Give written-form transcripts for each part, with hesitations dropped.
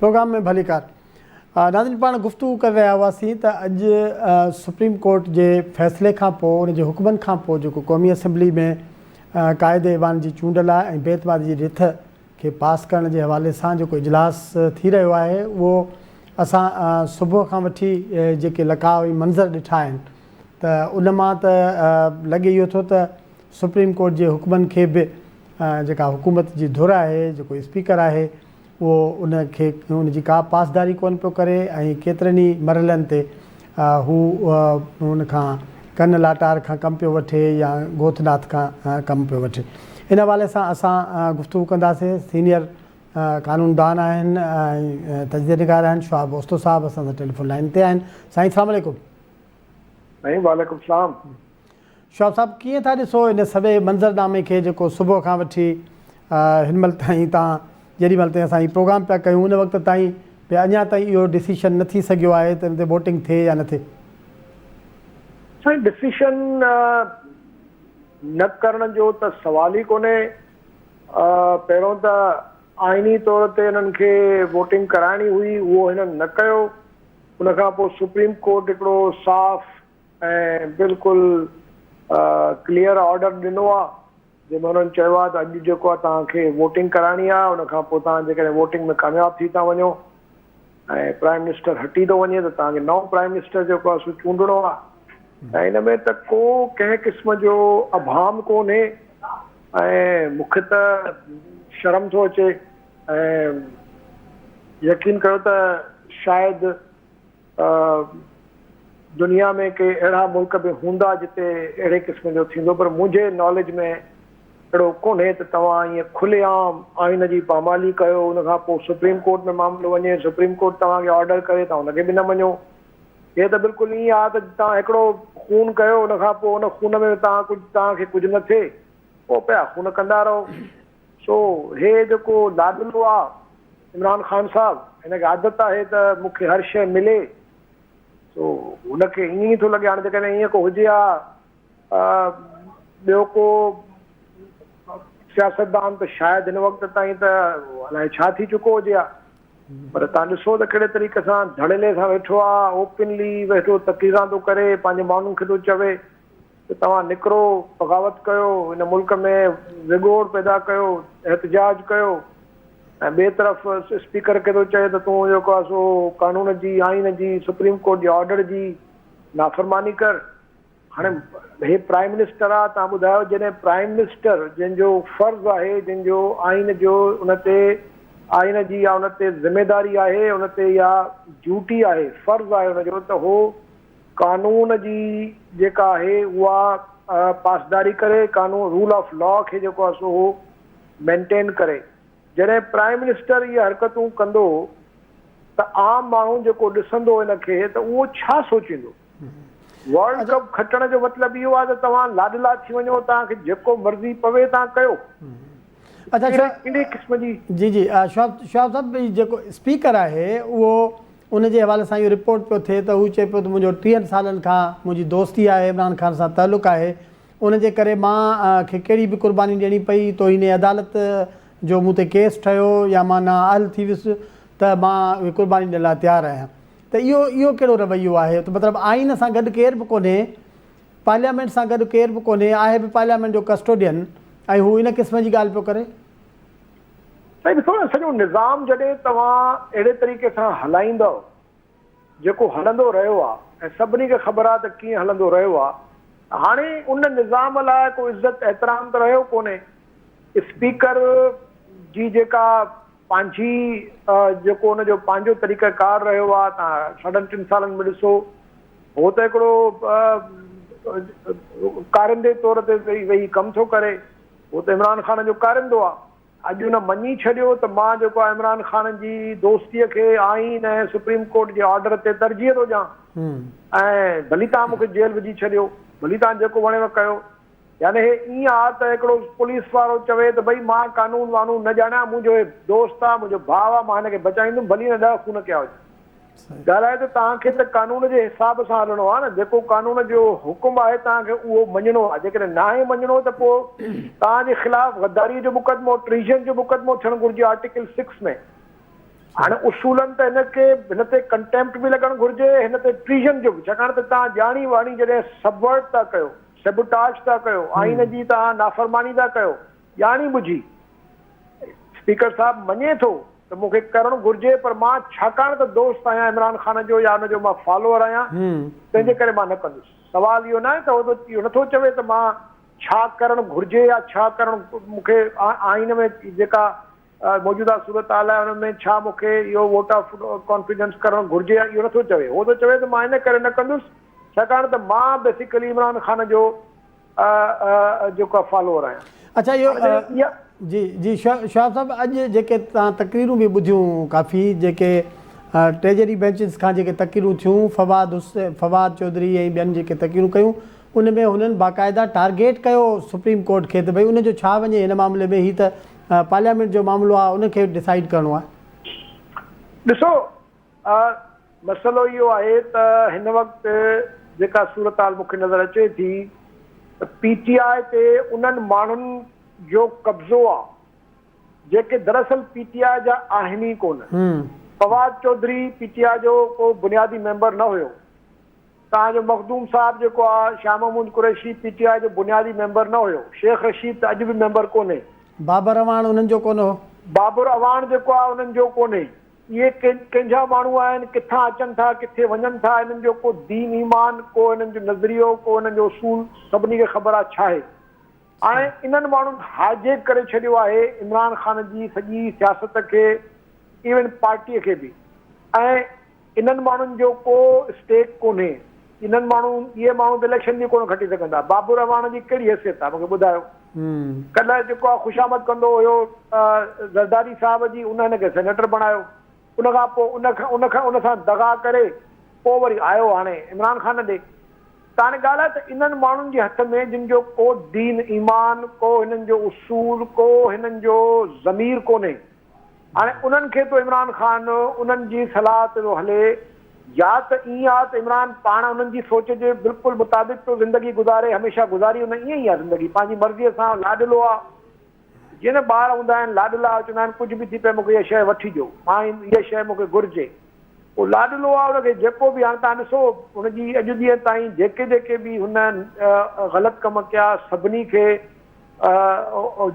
Programme ۾ ڀليڪار ناظرين پاڻ گفتگو ڪري رهيا هئاسين ته اڄ سپريم ڪورٽ جي فيصلي کان پوء ان جي حڪمن کان پوء جيڪو قومي اسيمبلي ۾ قائد ايوان جي چونڊ لاء ۽ بي اعتمادي جي رٿ کي پاس ڪرڻ جي حوالي سان جيڪو اجلاس ٿي رهيو آهي اهو اسان صبح کان وٺي جيڪي لقاء ۽ منظر ڏٺا آهن ته ان مان ته لڳي اهو ٿو ته سپريم ڪورٽ جي حڪمن کي به جيڪا حڪومت جي ڌر آهي جيڪو اسپيڪر آهي اهو ان کي ان جي ڪا پاسداري ڪونه پيو ڪري ۽ ڪيترن ئي مرحلن تي هو ان کان ڪن لاٽار کان ڪم پيو وٺي يا گوٿ ناٿ کان ڪم پيو وٺي. ان حوالي سان اسان گفتگو ڪنداسين. سينيئر قانوندان آهن ۽ تجزيه نگار آهن شهاب اوستو صاحب اسان سان ٽيليفون لائين تي آهن. سائين السلام عليڪم. سائين وعليڪم السلام. شهاب صاحب ڪيئن ٿا ڏسو ان سڄي منظرنامي کي جيڪو صبح کان وٺي هن مهل تائين تان جيڏي مهل تائين اسان هي پروگرام پيا ڪيون ان وقت تائين به اڃا تائين اهو ڊسيشن نه ٿي سگهيو آهي ته ان تي ووٽنگ ٿئي يا نه ٿئي. سائين ڊسيشن نه ڪرڻ جو ته سوال ئي ڪونهي پهريون ته آئيني طور تي انهن کي ووٽنگ ڪرائڻي هئي اهو هنن نه ڪيو ان کان پوء سپريم ڪورٽ هڪڙو صاف ۽ بلڪل ڪليئر آرڊر ڏنو آ جنهن ۾ انهن چيو آ ته اڄ جيڪو آ توهان کي ووٽنگ ڪرائڻي آ ان کان پوء توهان جيڪڏهن ووٽنگ ۾ ڪامياب ٿي ٿا وڃو ۽ پرائم منسٽر هٽي ٿو وڃي ته توهان کي نئون پرائم منسٽر جيڪو آ سو چونڊڻو آ ۽ ان ۾ ته ڪو ڪنهن قسم جو ابهام ڪونهي ۽ مون کي ته شرم ٿو اچي ۽ يقين ڪيو ته شايد دنيا ۾ ڪي اهڙا ملڪ به هوندا جتي اهڙي قسم جو ٿيندو پر منهنجي ناليج ۾ اهڙو ڪونهي ته توهان ائين کلي عام آئين جي پامالي ڪيو ان کان پوء سپريم ڪورٽ ۾ معاملو وڃي سپريم ڪورٽ توهان کي آرڊر ڪري توهان ان کي به نه مڃو هي ته بلڪل ائين آهي ته توهان هڪڙو خون ڪيو ان کان پوء ان خون ۾ توهان ڪجهه توهان کي ڪجهه نه ٿئي پوء پيا خون ڪندا رهو سو هي جيڪو لاڏلو آ عمران خان صاحب هن کي عادت آهي ته مون کي هر شيء ملي سو هن کي ائين ئي ٿو لڳي هاڻي جيڪڏهن ائين ڪو هجي ها ٻيو ڪو سياستدان ته شايد هن وقت تائين ته الائي ڇا ٿي چڪو هجي ها پر تان ڏسو ته ڪهڙي طريقي سان ڌڙيلي سان ويٺو آ اوپنلي ويٺو تقريران ٿو ڪري پنهنجي ماڻهن کي ٿو چوي ته توهان نڪرو، بغاوت ڪيو، هن ملڪ ۾ وڳوڙ پيدا ڪيو، احتجاج ڪيو ۽ ٻئي طرف اسپيڪر کي ٿو چئي ته تون جيڪو آهي سو قانون جي، آئين جي، سپريم ڪورٽ جي آرڊر جي نافرماني ڪر. هاڻي هي پرائم منسٽر آهي، توهان ٻڌايو جڏهن پرائم منسٽر جنهن جو فرض آهي، جنهن جو آئين جو ان تي آئين جي يا ان تي ذميداري آهي، ان تي اها ڊيوٽي آهي، فرض آهي ان جو ته هو قانون جي جيڪا آهي اها پاسداري ڪري، قانون رول آف لا کي جيڪو آهي سو هو مينٽين ڪري. جڏهن پرائم منسٽر اهي حرڪتون ڪندو ته عام ماڻهو جيڪو ڏسندو ان کي ته اهو ڇا سوچيندو؟ ورلڊ ڪپ کٽڻ جو مطلب اهو آهي ته توهان لاڏلا ٿي وڃو، توهان کي جيڪو مرضي پوي توهان ڪيو. اڇا ڪهڙي قسم جي. جي جي شهاب صاحب هي جيڪو اسپيڪر آهي اهو ان جي حوالي سان اهو رپورٽ پيو ٿئي ته هو چئي پيو ته منهنجو ٽيهن سالن کان منهنجي دوستي آهي عمران خان سان تعلق آهي ان جي ڪري مان کي ڪهڙي به قرباني ڏيڻي پئي توهين عدالت جو مون تي ڪيس ٺهيو يا مان نااهل ٿي ويس ته مان اهي قرباني ڏيڻ لاء تيار آهيان ته اهو اهو ڪهڙو رويو آهي ته مطلب آئين سان گڏ ڪير به ڪونهي پارليامينٽ سان گڏ ڪير به ڪونهي آهي به پارليامينٽ جو ڪسٽوڊين ۽ هو ان قسم جي ڳالهه پيو ڪري. سائين ڏسو نه سڄو نظام جڏهن توهان اهڙي طريقي سان هلائيندؤ جيڪو هلندو رهيو آ ۽ سڀني کي خبر آ ته ڪيئن هلندو رهيو آ ته هاڻي ان نظام لاء ڪو عزت احترام ته رهيو ڪونهي اسپيڪر جي جيڪا پنهنجي جيڪو ان جو پنهنجو طريقه ڪار رهيو آ توهان ساڍن ٽن سالن ۾ ڏسو هو ته هڪڙو ڪارندي طور تي ويهي ڪم ٿو ڪري هو ته عمران خان جو ڪارندو آ. اڄ هن مڃي ڇڏيو ته مان جيڪو آ عمران خان جي دوستيء کي آئين ۽ سپريم ڪورٽ جي آرڊر تي ترجيح ٿو ڏيان ۽ ڀلي توهان مون کي جيل وجهي ڇڏيو، ڀلي توهان جيڪو وڻيو ڪيو. يعني هي ائين آ ته هڪڙو پوليس وارو چوي ته ڀئي مان قانون وانون نه ڄاڻان، منهنجو هي دوست آ، منهنجو ڀاء آ، مان هن کي بچائيندم، ڀلي هن ڏهه خون ڪيا هجن. ڳالهه آهي ته توهان کي ته قانون جي حساب سان هلڻو آهي نه، جيڪو قانون جو حڪم آهي توهان کي اهو مڃڻو آهي، جيڪڏهن ناهي مڃڻو ته پوء توهان جي خلاف غداري جو مقدمو، ٽريزن جو مقدمو ٿيڻ گهرجي آرٽيڪل سڪس ۾. هاڻي اصولن ته هن کي هن تي ڪنٽيمپٽ به لڳڻ گهرجي، هن تي ٽريزن جو به، ڇاڪاڻ ته توهان ڄاڻي واڻي جڏهن سبورٽ ٿا ڪيو، سيبوٽاج ٿا ڪيو، آئين جي توهان نافرماني ٿا ڪيو، ڄاڻي ٻجهي. اسپيڪر صاحب مڃي ٿو ته مون کي ڪرڻ گهرجي پر مان ڇاڪاڻ ته دوست آهيان عمران خان جو يا ان جو مان فالوئر آهيان تنهن جي ڪري مان نه ڪندس. سوال اهو ناهي ته هو ته اهو نٿو چوي ته مان ڇا ڪرڻ گهرجي يا ڇا ڪرڻ مون کي آئين ۾ جيڪا موجوده صورتحال آهي ان ۾ ڇا مون کي اهو ووٽ آف ڪانفيڊنس ڪرڻ گهرجي يا اهو نٿو چوي. هو ٿو چوي ته مان ان ڪري نه ڪندس ڇاڪاڻ ته مان بيسيڪلي عمران خان جو جيڪو آهي فالوئر آهيان. اڇا اهو جي جي شهاب صاحب اڄ جيڪي توهان تقريرون به ٻڌيون ڪافي جيڪي ٽريجري بينچز کان جيڪي تقريرون ٿيون فواد حسين فواد چوڌري ۽ ٻين جيڪي تقريرون ڪيون ان ۾ هنن باقاعده ٽارگيٽ ڪيو سپريم ڪورٽ کي ته ڀئي ان جو ڇا وڃي هن معاملي ۾ هي ته پارليامينٽ جو معاملو آهي ان کي ڊسائيڊ ڪرڻو آهي. ڏسو مسئلو اهو آهي ته هن وقت جيڪا صورتحال مون کي نظر اچي ٿي ته پي ٽي آء تي انهن ماڻهن جو قبضو آ جيڪي دراصل پي ٽي آء جا آهن ئي ڪونه. فواد چوڌري پي ٽي آء جو ڪو بنيادي ميمبر نه هيو. توهان جو مخدوم صاحب جيڪو آ Shah Mahmood Qureshi P T I جو بنيادي ميمبر نه هيو. شيخ رشيد ته اڄ به ميمبر ڪونهي. بابر اعواڻ انهن جو ڪونه هو. بابر اعواڻ جيڪو آ انهن جو ڪونهي. اهي ڪنهن جا ماڻهو آهن، ڪٿان اچن ٿا، ڪٿي وڃن ٿا، انهن جو ڪو دين ايمان، ڪو انهن جو نظريو، ڪو انهن جو اصول سڀني کي خبر آهي ڇاهي. هاڻي انهن ماڻهن هائيجيڪ ڪري ڇڏيو آهي عمران خان جي سڄي سياست کي، ايون پارٽيء کي به ۽ انهن ماڻهن جو ڪو اسٽيڪ ڪونهي. انهن ماڻهو اهي ماڻهو ته اليڪشن به ڪونه کٽي سگهندا. بابر اعواڻ جي ڪهڙي حيثيت آهي مون کي ٻڌايو. ڪلهه جيڪو آهي خوشامد ڪندو هيو زرداري صاحب جي ان هن کي سينيٽر بڻايو. ان کان پوء ان کان ان کان ان سان دغا ڪري پوء وري آيو هاڻي عمران خان ڏي. ته هاڻي ڳالهه آهي ته انهن ماڻهن جي هٿ ۾ جن جو ڪو دين ايمان ڪو هنن جو اصول ڪو هنن جو ضمير ڪونهي. هاڻي انهن کي ٿو عمران خان انهن جي صلاح تي ٿو هلي يا ته ائين آ ته عمران پاڻ انهن جي سوچ جي بلڪل مطابق ٿو زندگي گذاري هميشه گذاري ان ائين ئي آ زندگي پنهنجي مرضي سان لاڏلو آ جيئن نه ٻار هوندا آهن لاڏلا چوندا آهن ڪجهه به ٿي پئي مونکي اها شيء وٺي ڏيو مان اها شيء مونکي گهرجي پوء لاڏلو آ ان کي جيڪو به هاڻي تهان ڏسو ان جي اڄ ڏينهن تائين جيڪي جيڪي به هن غلط ڪم ڪيا سڀني کي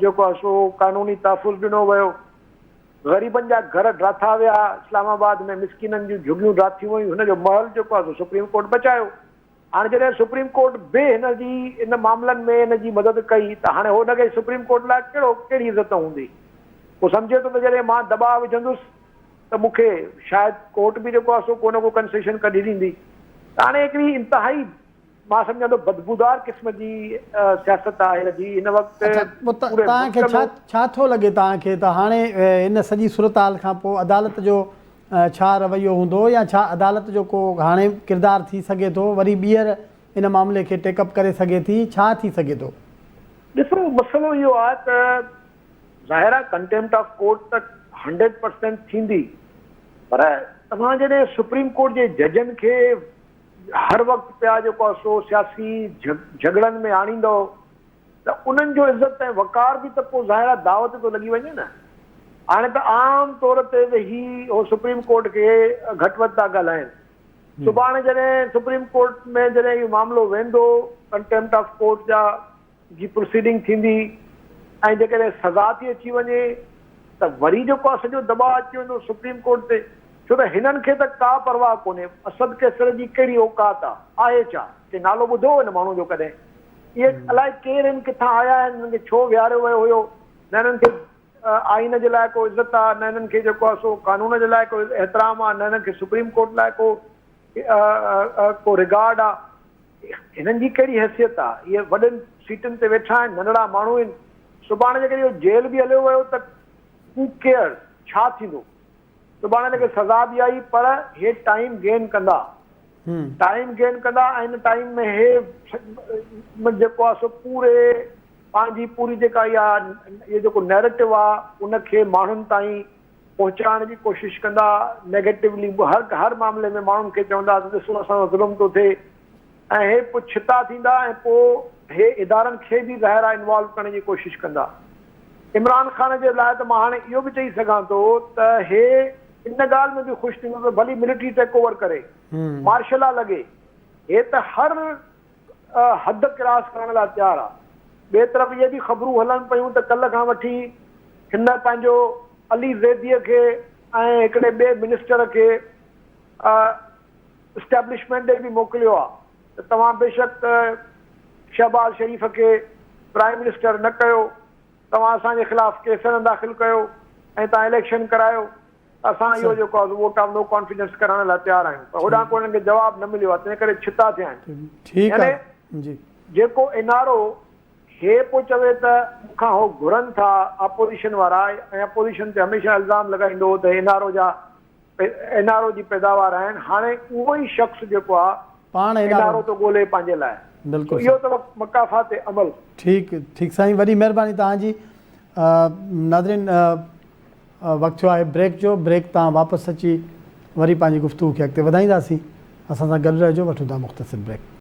جيڪو آهي سو قانوني تحفظ ڏنو ويو، غريبن جا گهر ڊاٿا ويا، اسلام آباد ۾ مسڪينن جون جهڳيون ڊاٿيون ويون، هن جو محل جيڪو آهي سو سپريم ڪورٽ بچايو. هاڻي جڏهن سپريم ڪورٽ به هن جي ان معاملن ۾ هن جي مدد ڪئي ته هاڻي هن کي سپريم ڪورٽ لاء ڪهڙو ڪهڙي عزت هوندي؟ هو سمجهي ٿو ته جڏهن مان دٻاء وجهندس ته مون کي شايد ڪورٽ به جيڪو آهي سو ڪو نه ڪو ڪنسيشن ڪڍي ڏيندي ته هاڻي هڪڙي انتهائي مان سمجهان ٿو بدبودار قسم جي سياست آهي هن جي هن وقت اڇا پوء پوري توهان کي ملڪ ڇا ۾. ڇا ٿو لڳي توهان کي ته هاڻي ان سڄي صورتحال کان پوء عدالت جو ڇا رويو هوندو يا ڇا عدالت جو ڪو هاڻي ڪردار ٿي سگهي ٿو وري ٻيهر ان معاملي کي ٽيڪ اپ ڪري سگهي ٿي ڇا ٿي سگهي ٿو؟ ڏسو مسئلو اهو آهي ته ظاهر آهي ڪنٽيمپٽ آف ڪورٽ ته هنڊريڊ پرسينٽ ٿيندي پر توهان جڏهن سپريم ڪورٽ جي ججن کي هر وقت پيا جيڪو آهي سو سياسي جهڳڙن ۾ آڻيندؤ ته انهن جو عزت ۽ وقار به ته پوء ظاهر آهي داء تي ٿو لڳي وڃي نه. هاڻي ته عام طور تي ويهي هو سپريم ڪورٽ کي گهٽ وڌ ٿا ڳالهائين. سڀاڻي جڏهن سپريم ڪورٽ ۾ جڏهن اهو معاملو ويندو ڪنٽيمپٽ آف ڪورٽ جا جي پروسيڊنگ ٿيندي ۽ جيڪڏهن سزا ٿي اچي وڃي ته وري جيڪو آهي سڄو دٻاء اچي ويندو سپريم ڪورٽ تي ڇو ته هنن کي ته ڪا پرواهه ڪونهي اسد قيصر جي ڪهڙي اوقات آ آهي ڇا ڪي نالو ٻڌو هو هن ماڻهو جو ڪڏهن اهي الائي ڪير آهن ڪٿان آيا آهن هنن کي ڇو ويهاريو ويو هيو نه هنن کي آئين جي لاء ڪو عزت آ نه هنن کي جيڪو آهي سو قانون جي لاء ڪو احترام آ نه هنن کي سپريم ڪورٽ لاء ڪو ڪو رگارڊ آ هنن جي ڪهڙي حيثيت آ؟ اهي وڏين سيٽن تي ويٺا آهن، ننڍڙا ماڻهو آهن. سڀاڻي جيڪڏهن اهو جيل به هليو ويو ته هو ڪيئرز، ڇا ٿيندو؟ سڀاڻي هن کي سزا به آئي پر هي ٽائيم گين ڪندا. ٽائيم گين ڪندا ۽ ان ٽائيم ۾ هي جيڪو آ سو پوري پنهنجي پوري جيڪا اها اهو جيڪو نيريٽو آ ان کي ماڻهن تائين پهچائڻ جي ڪوشش ڪندا، نيگيٽولي هر هر معاملي ۾ ماڻهن کي چوندا ته ڏسو اسان سان ظلم ٿو ٿئي ۽ هي پوء ڇتا ٿيندا ۽ پوء هي ادارن کي به ظاهر آهي انوالو ڪرڻ جي ڪوشش ڪندا. عمران خان جي لاء ته مان هاڻي اهو به چئي سگهان ٿو ته هي ان ڳالهه ۾ به خوش ٿيندو ته ڀلي ملٽري ٽيڪ اوور ڪري، مارشل لا لڳي، هي ته هر حد ڪراس ڪرڻ لاء تيار آ. ٻئي طرف اهي به خبرون هلن پيون ته ڪلهه کان وٺي هن پنهنجو علي زيديء کي ۽ هڪڙي ٻئي منسٽر کي اسٽيبلشمينٽ ڏي به موڪليو آ ته توهان بيشڪ شهباز شريف کي پرائم منسٽر نه ڪيو، توهان اسان جي خلاف ڪيس نه داخل ڪيو ۽ توهان اليڪشن ڪرايو ته اسان اهو جيڪو آهي سو ووٽ آف نو ڪانفيڊنس ڪرائڻ لاء تيار آهيون پر هوڏانهن ڪو انهن کي جواب نه مليو آهي تنهن ڪري ڇتا ٿيا آهن يعني جيڪو اين آر او هي پيو چوي ته مون کان هو گهرن ٿا اپوزيشن وارا ۽ اپوزيشن تي هميشه الزام لڳائيندو هو ته اين آر او جا اين آر او جي پيداوار آهن هاڻي اهو ئي شخص جيڪو آهي پاڻ اين آر او ٿو ڳولي پنهنجي لاء بلڪل اهو ته مڪافات عمل. ٺيڪ ٺيڪ سائين وڏي مهرباني توهان جي ناظرين وقت ٿيو آهي بريڪ جو بريڪ تان واپس اچي وري پنهنجي گفتگو کي اڳتي وڌائينداسين اسان سان گڏ رهجو وٺون ٿا مختصر بريڪ.